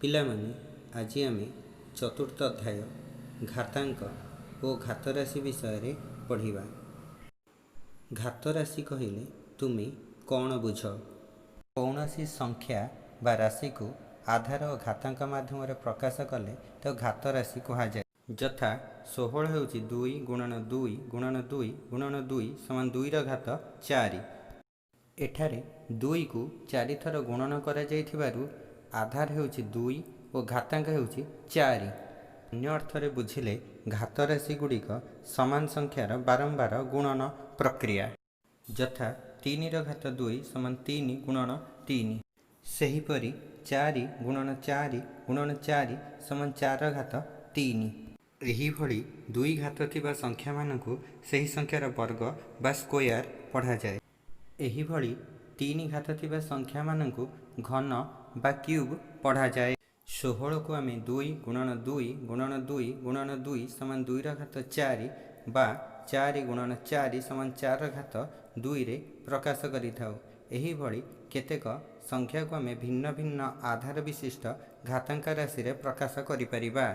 ପିଲାମାନେ, ଆଜି ଆମେ ଚତୁର୍ଥ ଅଧ୍ୟାୟ ଘାତାଙ୍କ ଓ ଘାତରାଶି ବିଷୟରେ ପଢ଼ିବା। ଘାତରାଶି କହିଲେ ତୁମେ କ'ଣ ବୁଝ? କୌଣସି ସଂଖ୍ୟା ବା ରାଶିକୁ ଆଧାର ଓ ଘାତାଙ୍କ ମାଧ୍ୟମରେ ପ୍ରକାଶ କଲେ ତାକୁ ଘାତରାଶି କୁହାଯାଏ। ଯଥା 16 ହେଉଛି 2 ଗୁଣନ 2 ଗୁଣନ 2 ଗୁଣନ 2 ସମାନ 2ର ଘାତ 4। ଏଠାରେ 2କୁ 4 ଥର ଗୁଣନ କରାଯାଇଥିବାରୁ ଆଧାର ହେଉଛି 2 ଓ ଘାତାଙ୍କ ହେଉଛି 4। ଅନ୍ୟ ଅର୍ଥରେ ବୁଝିଲେ, ଘାତରାଶି ଗୁଡ଼ିକ ସମାନ ସଂଖ୍ୟାର ବାରମ୍ବାର ଗୁଣନ ପ୍ରକ୍ରିୟା। ଯଥା 3ର ଘାତ 2 ସମାନ 3 ଗୁଣନ 3। ସେହିପରି 4 ଗୁଣନ 4 ଗୁଣନ 4 ସମାନ 4ର ଘାତ 3। ଏହିଭଳି ଦୁଇ ଘାତ ଥିବା ସଂଖ୍ୟାମାନଙ୍କୁ ସେହି ସଂଖ୍ୟାର ବର୍ଗ ବା ସ୍କୋୟାର ପଢ଼ାଯାଏ। ଏହିଭଳି ତିନି ଘାତ ଥିବା ସଂଖ୍ୟାମାନଙ୍କୁ ଘନ ବା କ୍ୟୁବ୍ ପଢ଼ାଯାଏ। 16କୁ ଆମେ 2 ଗୁଣନ 2 ଗୁଣନ 2 ଗୁଣନ 2 ସମାନ 2ର ଘାତ 4 ବା 4 ଗୁଣନ 4 ସମାନ 4ର ଘାତ 2ରେ ପ୍ରକାଶ କରିଥାଉ। ଏହିଭଳି କେତେକ ସଂଖ୍ୟାକୁ ଆମେ ଭିନ୍ନ ଭିନ୍ନ ଆଧାର ବିଶିଷ୍ଟ ଘାତାଙ୍କ ରାଶିରେ ପ୍ରକାଶ କରିପାରିବା।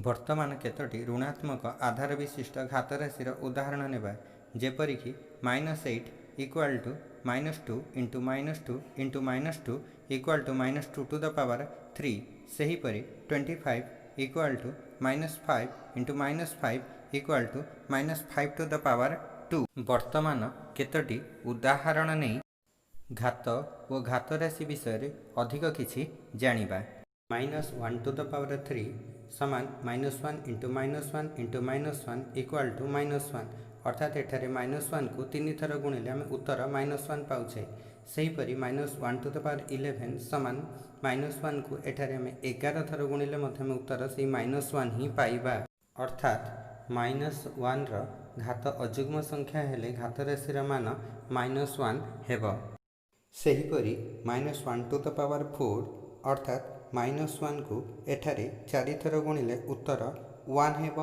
ବର୍ତ୍ତମାନ କେତୋଟି ଋଣାତ୍ମକ ଆଧାର ବିଶିଷ୍ଟ ଘାତରାଶିର ଉଦାହରଣ ନେବା, ଯେପରିକି -8 equal to -2 into -2 into -2 equal to -2 to the power 3। ସେହିପରି 25 equal to -5 into -5 equal to -5 to the power 2। ବର୍ତ୍ତମାନ କେତୋଟି ଉଦାହରଣ ନେଇ ଘାତ ଓ ଘାତରାଶି ବିଷୟରେ ଅଧିକ କିଛି ଜାଣିବା। -1 ଟୁ the power 3 ସମାନ -1 into -1 into -1 equal to -1। ଅର୍ଥାତ୍ ଏଠାରେ ମାଇନସ୍ ୱାନ୍କୁ ତିନି ଥର ଗୁଣିଲେ ଆମେ ଉତ୍ତର ମାଇନସ୍ ୱାନ୍ ପାଉଛେ। ସେହିପରି -1 ଟୁ the power 11 ସମାନ ମାଇନସ୍ ୱାନ୍କୁ ଏଠାରେ ଆମେ 11 ଥର ଗୁଣିଲେ ମଧ୍ୟ ଆମେ ଉତ୍ତର ସେଇ ମାଇନସ୍ ୱାନ୍ ହିଁ ପାଇବା। ଅର୍ଥାତ୍ ମାଇନସ୍ ୱାନ୍ର ଘାତ ଅଯୁଗ୍ମ ସଂଖ୍ୟା ହେଲେ ଘାତରାଶିର ମାନ ମାଇନସ୍ ୱାନ୍ ହେବ। ସେହିପରି -1 ଟୁ the power 4, ଅର୍ଥାତ୍ ମାଇନସ୍ ୱାନ୍କୁ ଏଠାରେ ଚାରିଥର ଗୁଣିଲେ ଉତ୍ତର ୱାନ୍ ହେବ।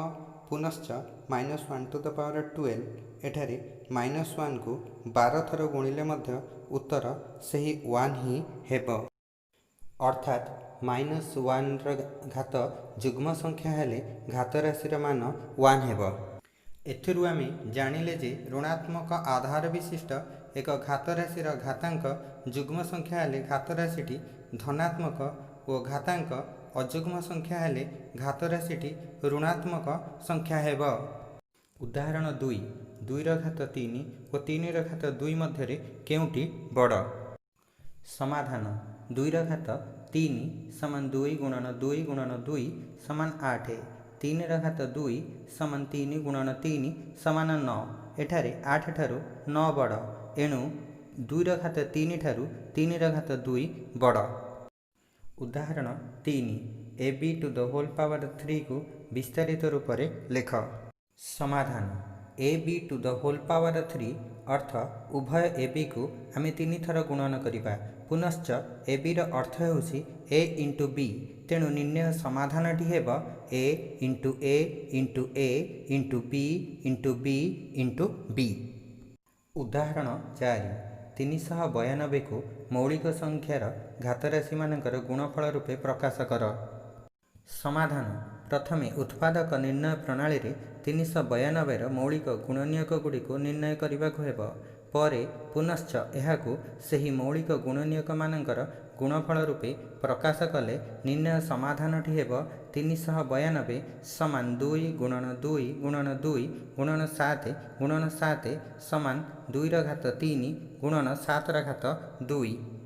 ପୁନଶ୍ଚ -1 ଟୁ the power 12, ଏଠାରେ ମାଇନସ୍ ୱାନ୍କୁ 12 ଥର ଗୁଣିଲେ ମଧ୍ୟ ଉତ୍ତର ସେହି ୱାନ୍ ହିଁ ହେବ। ଅର୍ଥାତ୍ ମାଇନସ୍ ୱାନ୍ର ଘାତ ଯୁଗ୍ମ ସଂଖ୍ୟା ହେଲେ ଘାତରାଶିର ମାନ ୱାନ୍ ହେବ। ଏଥିରୁ ଆମେ ଜାଣିଲେ ଯେ ଋଣାତ୍ମକ ଆଧାର ବିଶିଷ୍ଟ ଏକ ଘାତରାଶିର ଘାତାଙ୍କ ଯୁଗ୍ମ ସଂଖ୍ୟା ହେଲେ ଘାତରାଶିଟି ଧନାତ୍ମକ ଓ ଘାତାଙ୍କ ଅଯୁଗ୍ମ ସଂଖ୍ୟା ହେଲେ ଘାତରାଶିଟି ଋଣାତ୍ମକ ସଂଖ୍ୟା ହେବ। ଉଦାହରଣ 2: 2ର ଘାତ 3 ଓ 3ର ଘାତ 2 ମଧ୍ୟରେ କେଉଁଟି ବଡ଼? ସମାଧାନ: 2ର ଘାତ 3 ସମାନ 2 ଗୁଣନ 2 ଗୁଣନ 2 ସମାନ 8। 3ର ଘାତ 2 ସମାନ 3 ଗୁଣନ 3 ସମାନ 9। ଏଠାରେ 8 ଠାରୁ 9 ବଡ଼। ଏଣୁ 2ର ଘାତ 3 ଠାରୁ 3ର ଘାତ 2 ବଡ଼। ଉଦାହରଣ 3: a b to the whole power 3କୁ ବିସ୍ତାରିତ ରୂପରେ ଲେଖ। ସମାଧାନ: a b to the whole power 3, ଅର୍ଥ ଉଭୟ ଏ ବିକୁ ଆମେ ତିନି ଥର ଗୁଣନ କରିବା। ପୁନଶ୍ଚ ଏ ବିର ଅର୍ଥ ହେଉଛି ଏ ଇଣ୍ଟୁ ବି। ତେଣୁ ନିର୍ଣ୍ଣେୟ ସମାଧାନଟି ହେବ a into a into a into b into b into b। ଉଦାହରଣ 4: 392କୁ ମୌଳିକ ସଂଖ୍ୟାର ଘାତରାଶିମାନଙ୍କର ଗୁଣଫଳ ରୂପେ ପ୍ରକାଶ କର। ସମାଧାନ: ପ୍ରଥମେ ଉତ୍ପାଦକ ନିର୍ଣ୍ଣୟ ପ୍ରଣାଳୀରେ 392ର ମୌଳିକ ଗୁଣନୀୟକଗୁଡ଼ିକୁ ନିର୍ଣ୍ଣୟ କରିବାକୁ ହେବ। ପରେ ପୁନଶ୍ଚ ଏହାକୁ ସେହି ମୌଳିକ ଗୁଣନୀୟକମାନଙ୍କର ଗୁଣଫଳ ରୂପେ ପ୍ରକାଶ କଲେ ନିର୍ଣ୍ଣେୟ ସମାଧାନଟି ହେବ 392 ସମାନ 2 ଗୁଣନ 2 ଗୁଣନ 2 ଗୁଣନ 7 ଗୁଣନ 7 ସମାନ 2ର ଘାତ 3 ଗୁଣନ 7ର ଘାତ 2।